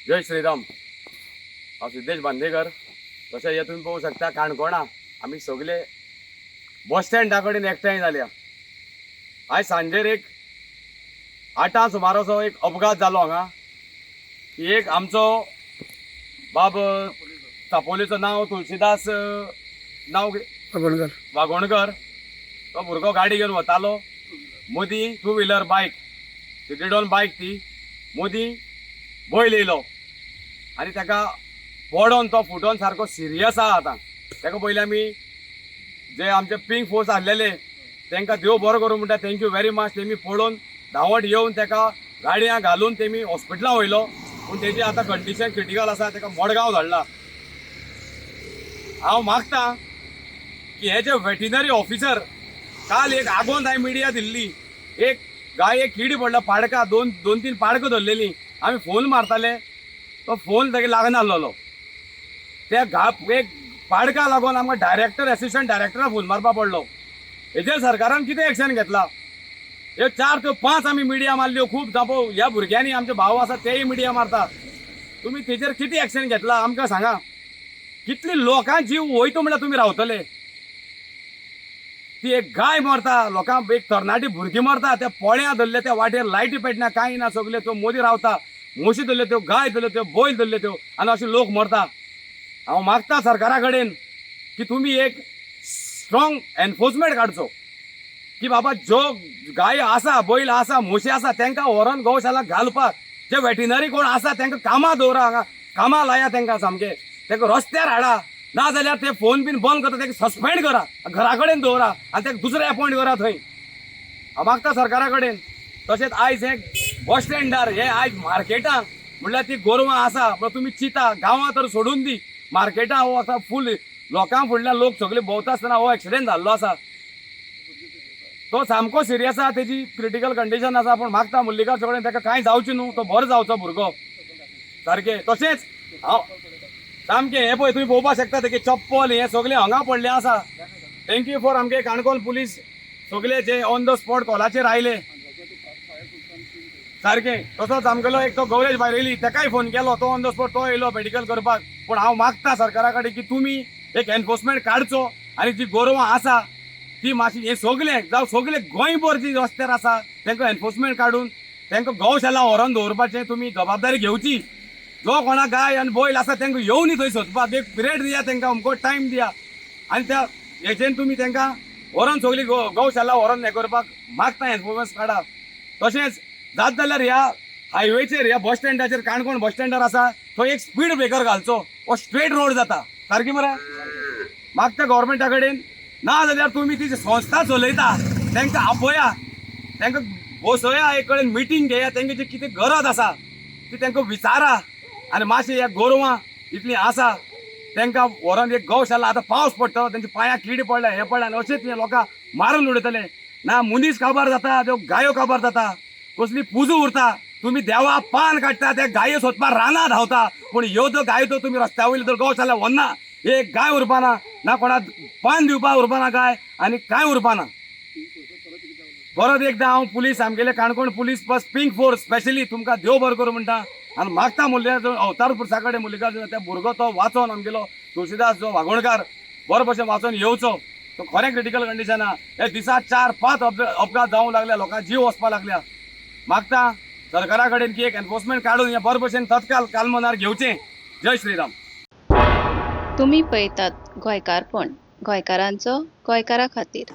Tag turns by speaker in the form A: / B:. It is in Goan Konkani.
A: जय श्रीराम. हांव सिद्धेश बांदेकर. तशें हे तुमी पळोवंक शकता, काणकोणा आमी सगले बस स्टँडा कडेन एकठांय जाल्या. आयज सांजेर एक 8 सुमाराचो एक अपघात जालो हांगा की एक आमचो बाब चापोलीचो, नांव तुलसीदास, नांव
B: वागोणकर.
A: वागोणकर. तो भुरगो गाडी घेवन वतालो. मदीं टू व्हिलर बायक, सिटीडॉन बायक, ती मदीं बैल येयलो आनी ताका पडोन तो फुटोन सारको सिरियस आहा. आतां ताका पयलीं आमी जे आमचे पिंक फोर्स आसलेले तांकां देव बरो करूं म्हणटा, thank you very much. तेमी पळोवन धांवट येवन ताका गाडयां घालून तेमी हॉस्पिटलां व्हयलो, पूण तेजी आतां कंडिशन क्रिटिकल आसा. ताका मडगांव धाडला. हांव मागता की हे जे वेटिनरी ऑफिसर, काल एक आगोंद हांवें मिडिया दिल्ली, एक गाय एक किडी पडला, पाडकां दोन दोन तीन पाडकां धरलेली. आमी फोन मारताले, तो फोन ताका लागनासलेलो. त्या गा एक पाडका लागून आमकां डायरेक्टर, एसिस्टंट डायरेक्टराक फोन मारपा पडलो. हेजेर सरकारान कितें एक्शन घेतला? ह्यो चार त्यो पांच आमी मिडिया मारल्यो खूब जापो. ह्या भुरग्यांनी, आमचे भाव आसा तेय मिडिया मारता. तुमी तेजेर कितें एक्शन घेतला आमकां सांगा. कितली लोकां जीव वयता म्हणल्यार तुमी रावतले? ती एक गाय मरता, लोकांक एक तरणाटी भुरगीं मरता. त्या पोळ्यां धरले, त्या वाटेर लायटी पेटना, कांय ना. सगळे त्यो मोदी रावता. म्हशी धरल्यो त्यो, गाय धरल्यो त्यो, बैल धरल्यो त्यो आनी अशे लोक मरता. हांव मागता सरकारा कडेन की तुमी एक स्ट्रॉंग एनफोर्समेंट काडचो की बाबा ज्यो गाय आसा, बैल आसा, म्हशी आसा, तांकां व्हरोन गोशाला घालपाक जे वेटिनरी कोण आसा तांकां कामां दवरा. हांगा कामां लाया तांकां, सामकें तांकां रस्त्यार हाडा. ना जाल्यार ते फोन बीन बंद करता ताका सस्पेंड करा, घरा कडेन दवरा आनी ताका दुसरे अपॉयंट करा थंय. हांव मागता सरकारा कडेन. तशेंच आयज हे बस स्टँडार, हे आयज मार्केटान म्हणल्यार ती गोरवां आसा म्हणल्यार तुमी चिंता, गांवां तर सोडून दी, मार्केटान हो आतां फूल लोकां फुडल्यान लोक सगळे भोंवता आसतना हो एक्सिडेंट जाल्लो आसा. तो सामको सिरियस आसा, तेजी क्रिटिकल कंडिशन आसा. पूण मागता मल्लिकार्जुन कडेन, ताका कांय जावचें न्हू, तो बरो जावचो भुरगो सारकें. तशेंच हांव सामकें हें पळय, तुमी पळोवपाक शकता, तेगे चप्पल हें सगळें हांगा पडलें आसा. Thank you for आमगे काणकोण पुलीस, सगळे जे ऑन the spot कॉलाचेर आयले सारकें. तसोच आमगेलो एक तो गौरेश बायरेली, ताकाय फोन केलो, तो ऑन the spot तो येयलो मेडिकल करपाक. पूण हांव मागता सरकारा कडेन की तुमी एक एनफोर्समेंट काडचो आनी जी गोरवां आसा ती मातशी हे सगळे जावं सगळे गोंयभर जी रस्त्यार आसा तांकां एनफोर्समेंट काडून तांकां गौशाला व्हरोन दवरपाचें तुमी जबाबदारी घेवची. जो कोणा गाय आनी बैल आसा तांकां येवनी थंय सोदपाक एक पिरियड दिया, तांकां अमको टायम दिया आनी त्या हेजेन तुमी तांकां व्हरोन सगळी गौशाला व्हरोन हें करपाक मागता, एनफोर्समेंट काडा. तशेंच जात जाल्यार ह्या हायवेचेर, ह्या बस स्टँडाचेर, काणकोण बस स्टँडार आसा थंय एक स्पीड ब्रेकर घालचो. हो स्ट्रेट रोड जाता सारकी मरे. मागता गव्हर्मेंटा कडेन. ना जाल्यार तुमी ती संस्था चलयता तांकां आपया, तांकां बसया, एक कडेन मिटींग घेया, तांची जी कितें गरज आसा ती तांकां विचारा आनी मातशें ह्या गोरवां इतलीं आसा तांकां व्हरोन एक गौशाला. आतां पावस पडटलो, तेंच्या पांयाक किडी पडल्या, हें पडल्या आनी अशेंच हे लोकांक मारून उडयतले. ना मनीस काबार जाता, त्यो गायो काबार जाता, कसली पुजू उरता? तुमी देवा पान काडटा, त्या गायो सोदपाक रानां धांवता, पूण ह्यो त्यो गायो त्यो तुमी रस्त्या वयल्यो तर गौशाला व्हरना. एक गाय उरपाना ना, कोणाक पान दिवपाक उरपाना गाय आनी कांय उरपाना. परत एकदां हांव पुलीस, आमगेले Canacona police plus pink force specially तुमकां देव बरो करूं म्हणटा आनी मागता मल्लिकार्जून अवतार पुरसा कडेन, मल्लिकार्जून त्या भुरगो तो वाचोन, आमगेलो तुळशीदास जो वागोणकार बरो भशेन वाचोन येवचो. तो खरें क्रिटिकल कंडिशन आहा. हे दिसा चार पांच अपघात जावंक लागल्या, लोकांक जीव वचपाक लागल्या. मागता सरकारा कडेन की एक एनफोर्समेंट काडून हें बरे भशेन तत्काल कालमनार घेवचें. जय श्रीराम.
C: तुमी पळयतात गोंयकारपण, गोंयकारांचो गोंयकारा खातीर.